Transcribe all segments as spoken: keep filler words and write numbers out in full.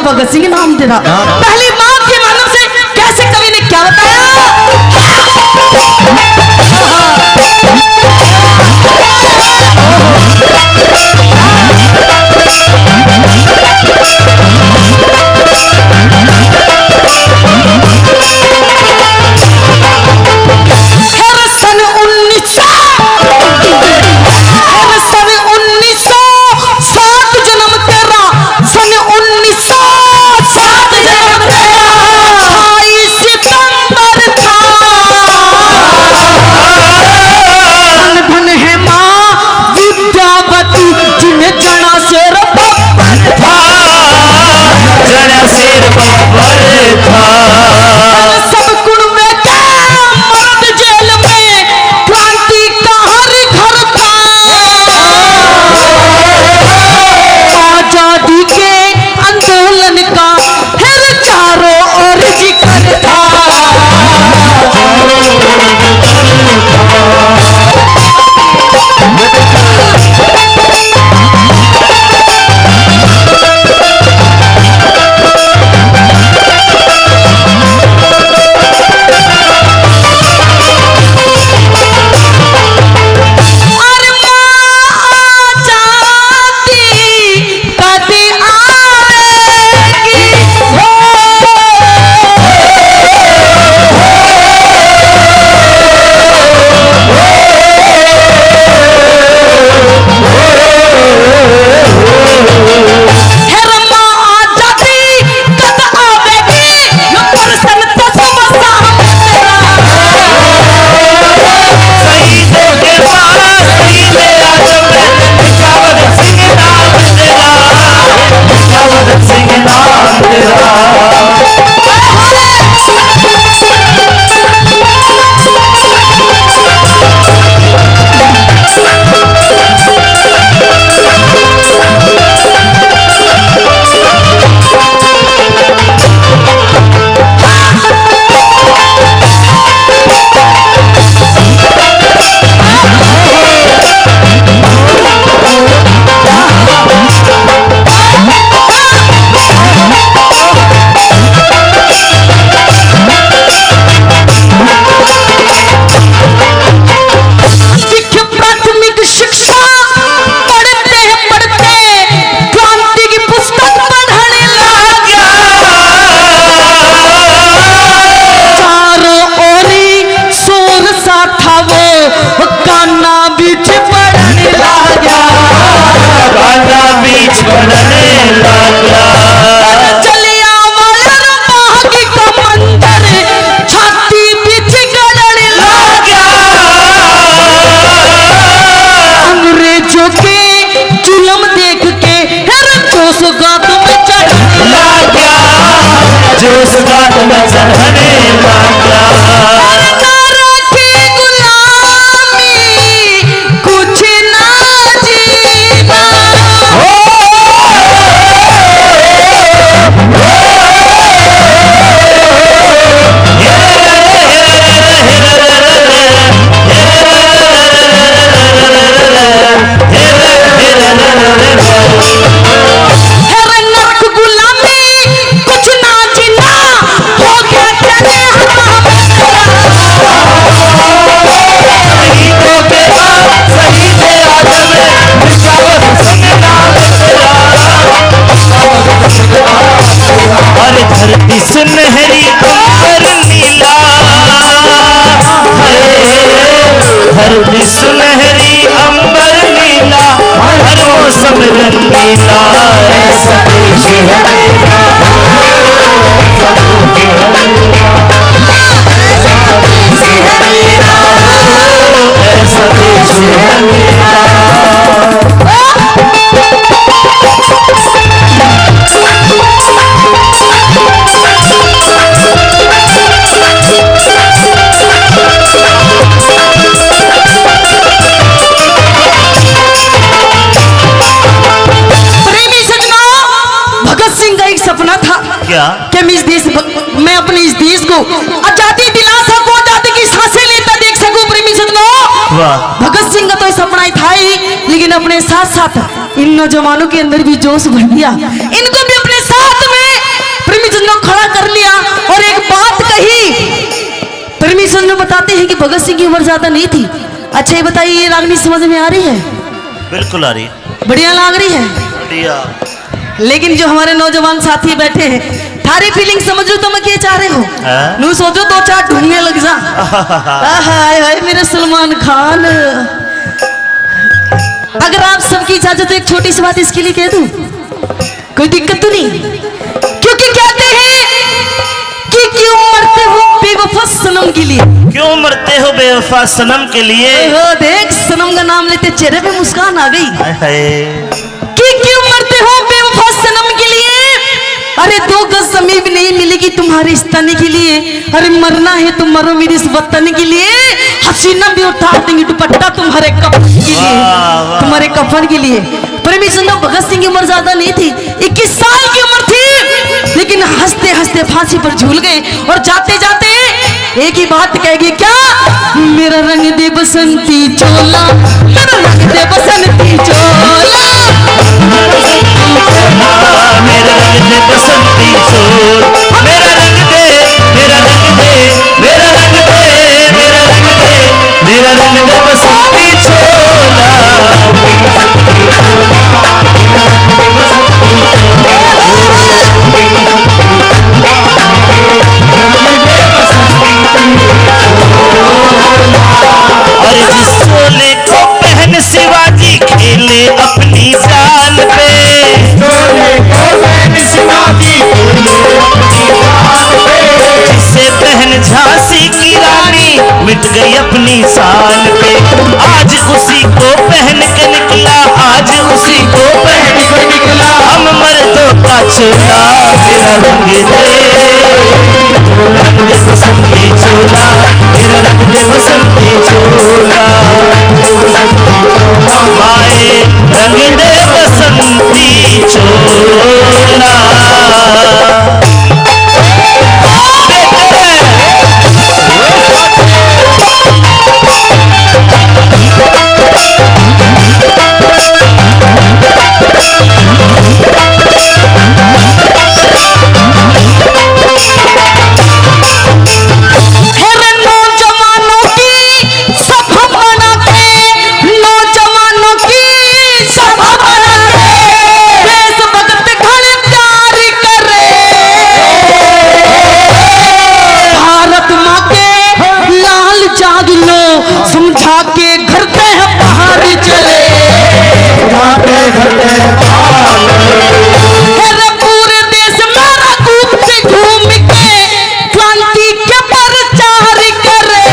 भगत सिंह नाम तेरा। पहली बात के माध्यम से कैसे कवि ने क्या बताया? हर सन उन्नीस सौ, हर सन उन्नीस सौ सात जन्म तेरा, सन उन्नीस सौ सात जन्म तेरा, अट्ठाईस सितंबर था। धन धन है माँ विद्यावती, जिन्हें जना शेर बब्बर था। जना शेर बब्बर था। सब कुण में क्या मर्द जेल में क्रांति का हर घर था। आजादी के आंदोलन का फिर चारों ओर जिक्र था। प्राथमिक शिक्षा पढ़ते पढ़ते क्रांति की पुस्तक पढ़ने लग गया। चारों ओरी शोर सा था वो, काना बीच पढ़ने लग गया। काना बीच पढ़ने लग गया। चलिया वाले बागी का मंदिर छाती बीच गड़न लाग्या। अंग्रेजों के जुल्म देख के फिर जोश गात में चढ़ने लाग्या। जोश गात में चढ़ने लाग्या। सरकार की गुलामी कुछ ना जीना। हेरे नरक गुलामी कुछ ना जीना, हो गया चले हराम। शहीदों के नाम, शहीद आजम, बिजावर सिंह नाम तेरा। अरे धरती सुनहरी अंबर नीला, हाय, धरती सुनहरी अंबर नीला, हर मौसम रंगीला। ऐसा देश है मेरा, ऐसा देश है मेरा, ऐसा देश है मेरा, ऐसा देश है मेरा। प्रेमी सज्जनों, भगत सिंह का एक सपना था। क्या? कि मैं इस देश, मैं अपने इस देश को आजादी दिला सकूं, आजादी की सांसें लेता देख सकूं। प्रेमी सज्जनों, वाह। भगत सिंह का तो सपना ही था ही, लेकिन अपने साथ साथ इन नौजवानों के अंदर भी जोश भर दिया, इनको भी अपने साथ में भगत सिंह की उम्र ज्यादा नहीं थी। अच्छा, ये बताइए, ये रागनी समझ में आ रही है? बिल्कुल आ रही है। बढ़िया लाग रही है? बढ़िया। लेकिन जो हमारे नौजवान साथी बैठे हैं, थारी फीलिंग समझ लो, तुम क्या चाह रहे हो? हाँ? नू सोचो, दो चार ढूंढने लग जा। आहा, हाय हाय, मेरे सलमान खान। अगर आप सबकी इजाजत हो, एक छोटी सी बात इसके लिए कह दूं, कोई दिक्कत तो नहीं? क्योंकि कहते हैं कि क्यों मरते हो बेवफा सनम के लिए। क्यों मरते हो बेवफा सनम के लिए? ओहो, देख, सनम का नाम लेते चेहरे पे मुस्कान आ गई। हाय हाय। कि क्यों मरते हो बेवफा सनम के लिए? अरे, दो गज जमीन भी नहीं मिलेगी तुम्हारे इस तन के लिए। अरे, मरना है तो मरो मेरे इस वतन के लिए। हसीना भी उतार देंगी दुपट्टा तुम्हारे कफन के लिए, वाह, वाह। तुम्हारे कफन के लिए। प्रेमी सुन लो, भगत सिंह की उम्र ज्यादा नहीं थी, इक्कीस साल की उम्र थी, लेकिन हंसते हंसते फांसी पर झूल गए। और जाते जाते एक ही बात कह गए, क्या? मेरा रंग दे बसंती चोला, मेरा रंग दे बसंती चोला। मेरा रंग दे बसंती चोला, मेरा रंग दे, मेरा रंग दे, मेरा रंग दे, मेरा रंग दे, मेरा रंग दे बसंती चोला। और जिस चोले को पहन शिवाजी खेले अपनी जान पे, जिसे पहन झांसी की रानी मिट गई अपनी शान पे। आज उसी को पहन के निकला, आज उसी को पहन के निकला, हम मर्दों का चोला। मेरा रंग दे, रंग दे बसंती चोला, मेरा रंग दे बसंती चोला, माए रंग दे बसंती चोला। अरे नौजवानों की सभा बना के, नौजवानों की सभा बना के, देशभक्त घण प्यार करे। भारत माँ के लाल जाग लो, समझा के घर ते बाहर चले, घर ते बाहर। अरे पूरे देश में घूम घूम के क्रांति के प्रचार करे।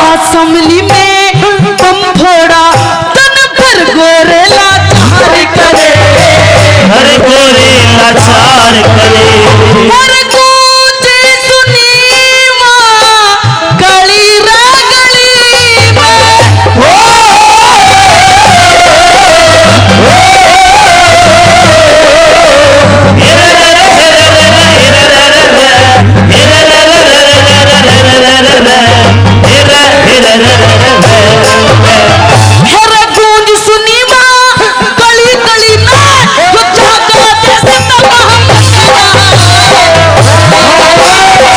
असेंबली में बम फोड़ा, तन पर गोरे लाचार करे। हर गोरे लाचार करे। हर गूंज सुनी माँ गली रे गली में। हो। हर गूंज सुनी माँ गली गली में, जो जागृत है तमाम।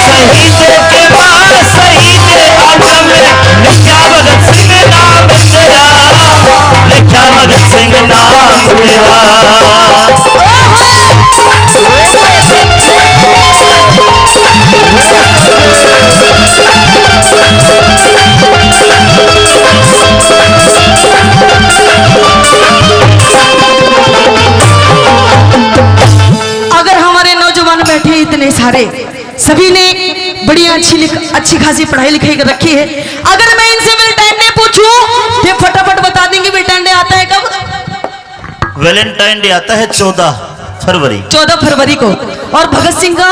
शहीदों के बाद शहीद आजम, लिखा भगत सिंह नाम तेरा, लिखा भगत सिंह नाम तेरा। अगर हमारे नौजवान बैठे इतने सारे, सभी ने बड़ी अच्छी लिख-, अच्छी खासी पढ़ाई लिखाई कर रखी है। अगर मैं इनसे वैलेंटाइन डे पूछूं, ये फटाफट बता देंगे वैलेंटाइन डे आता है कब? वैलेंटाइन डे आता है चौदह फरवरी। चौदह फरवरी को। और भगत सिंह का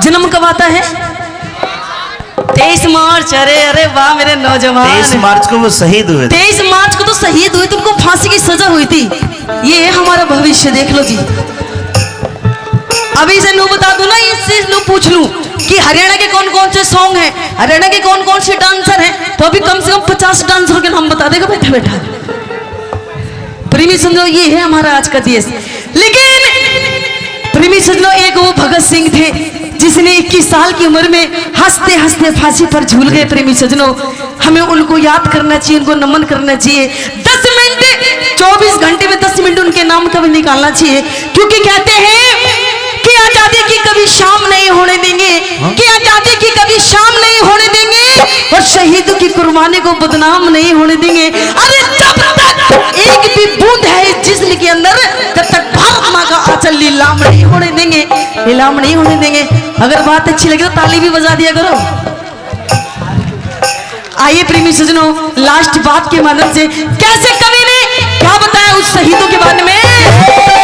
जन्म कब आता है? तेईस मार्च। अरे, अरे वाह मेरे नौजवान। तेईस मार्च को वो शहीद हुए थे। तेईस मार्च को तो शहीद हुए थे, उनको फांसी की सजा हुई थी। ये है हमारा भविष्य, देख लो जी। अभी से नू बता दूं ना, इससे नू पूछ लूं कि हरियाणा के कौन कौन से सॉन्ग हैं, हरियाणा के कौन कौन से डांसर हैं, तो अभी कम से कम पचास डांसरों के नाम बता देगा बैठा बैठा। प्रेमी सुन लो, ये है हमारा आज का देश। लेकिन प्रेमी सुन लो, एक वो भगत सिंह थे, जिसने इक्कीस साल की उम्र में हंसते हंसते फांसी पर झूल गए। प्रेमी सजनों, हमें उनको याद करना चाहिए, उनको नमन करना चाहिए। दस मिनट, चौबीस घंटे में दस मिनट उनके नाम का भी निकालना चाहिए, क्योंकि कहते हैं कि आजादी की कभी शाम नहीं होने देंगे, कि आजादी की कभी शाम नहीं होने देंगे, और शहीदों की कुर्बानी को बदनाम नहीं होने देंगे। अरे, जब तक एक भी बूंद है इस जिस्म के अंदर, तब तक भारत माँ का आंचल नीलाम नहीं होने देंगे, नीलाम नहीं होने देंगे। अगर बात अच्छी लगे तो ताली भी बजा दिया करो। आइए प्रेमी सजनों, लास्ट बात के माध्यम से कैसे कवि ने क्या बताया उस शहीदों के बारे में।